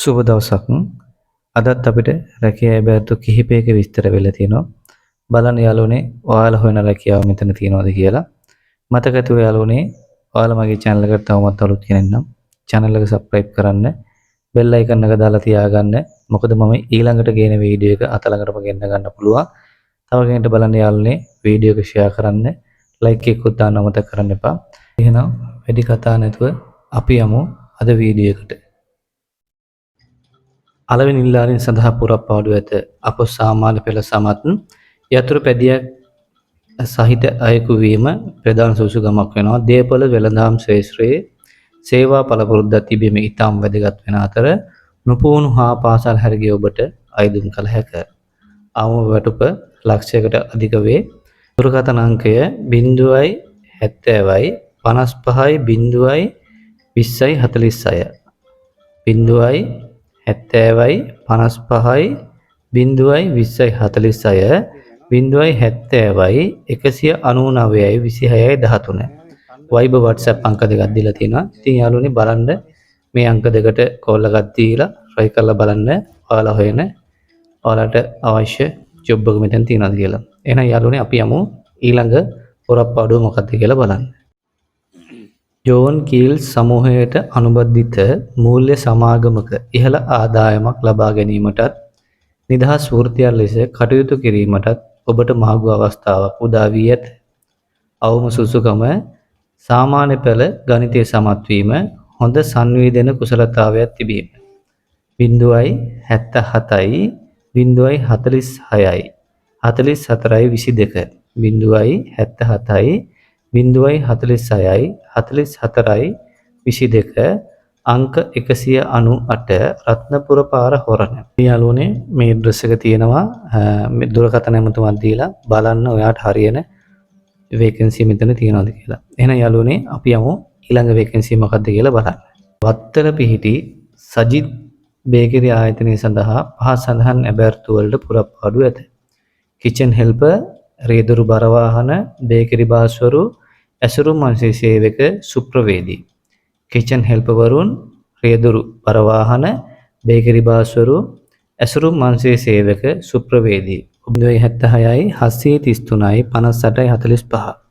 සුබ දවසක්. අදත් අපිට රැකියා ඇබෑර්තු කිහිපයක විස්තර වෙලා තියෙනවා. බලන්න යාළුවනේ, ඔයාලා හොයන රැකියාව මෙතන තියෙනවද කියලා. මතක ඇතුව යාළුවනේ, ඔයාලා මගේ channel එකට තවමත් අලුත් කෙනෙක් නම් channel එක subscribe කරන්න, බෙල් අයිකන් එක දාලා තියාගන්න. මොකද මම ඊළඟට ගේන වීඩියෝ එක අත ළඟටම ගෙන්න ගන්න පුළුවන්. තව කෙනෙක්ට බලන්න යාළුවනේ, වීඩියෝ එක ෂෙයා කරන්න, ලයික් එකකුත් දාන්න අමතක කරන්න එපා. එහෙනම් වැඩි කතා නැතුව අපි යමු අද වීඩියෝ එකට. අලෙවි නිලධාරීන් සඳහා පුරප්පාඩු ඇත. අප සාමාන්‍ය පෙළ සමත් යතුරු පැදියක් සහිත අයෙකු වීම ප්‍රධාන සුදුසුකමක් වෙනවා. දේපොළ වෙළඳාම් ක්ෂේත්‍රයේ සේවා පළපුරුද්දක් තිබීම ඉතාම වැදගත් වෙන අතර, නුපුහුණු හා පාසල් හැර ගිය ඔබට අයදුම් කළ හැක. අවම වැටුප ලක්ෂයකට අධික වේ. දුරකථන අංකය 070යි 55යි 0යි 20යි 46, 070යි 55යි 0යි 20යි 46, 070යි 199යි 26යි 13. වයිබර්, WhatsApp අංක දෙකක් දීලා තියෙනවා. ඉතින් යාළුවනේ, බලන්න මේ අංක දෙකට කෝල් එකක් දීලා try කරලා බලන්න ඔයාලා හොයන, ඔයාලට අවශ්‍ය ජොබ් එක මෙතන තියෙනවද කියලා. එහෙනම් යාළුවනේ, අපි යමු ඊළඟ පොරප්පාඩුව මොකක්ද කියලා බලන්න. ජෝන් කීල්ස් සමූහයට අනුබද්ධිත මූල්‍ය සමාගමක ඉහළ ආදායමක් ලබා ගැනීමටත් නිදහස් වෘත්තියක් ලෙස කටයුතු කිරීමටත් ඔබට මහඟු අවස්ථාවක් උදා වී ඇත. අවම සුදුසුකම සාමාන්‍ය පෙළ ගණිතය සමත් වීම, හොඳ සංවේදන කුසලතාවයක් තිබීම. 0.77යි 0.46යි 44යි 22, 0.77යි 0.46යි 44යි 22, අංක 198, රත්නපුර පාර, හොරණ. යාළුවනේ, මේ ඇඩ්‍රස් එක තියෙනවා. මේ දුරකථන ඇමතුමක් දීලා බලන්න ඔයාට හරියන වේකන්සි මෙතන තියෙනවද කියලා. එහෙනම් යාළුවනේ, අපි යමු ඊළඟ වේකන්සි මොකක්ද කියලා බලන්න. වත්තල පිහිටි සජිත් බේකරි ආයතනය සඳහා පහත් සඳහන් ඇබෑර්තු වලට පුරප්පාඩු ඇත. කිචන් හෙල්පර්, රියදුරු බරවාහන, බේකරි බාස්වරු, ඇසුරුම් අංශයේ සේවක, සුප්‍රවේදී. කිචන් හෙල්පර්වරුන්, රියදුරු බරවාහන, බේකරි බාස්වරු, ඇසුරුම් අංශයේ සේවක, සුප්‍රවේදී. 076යි 733යි 58යි 45.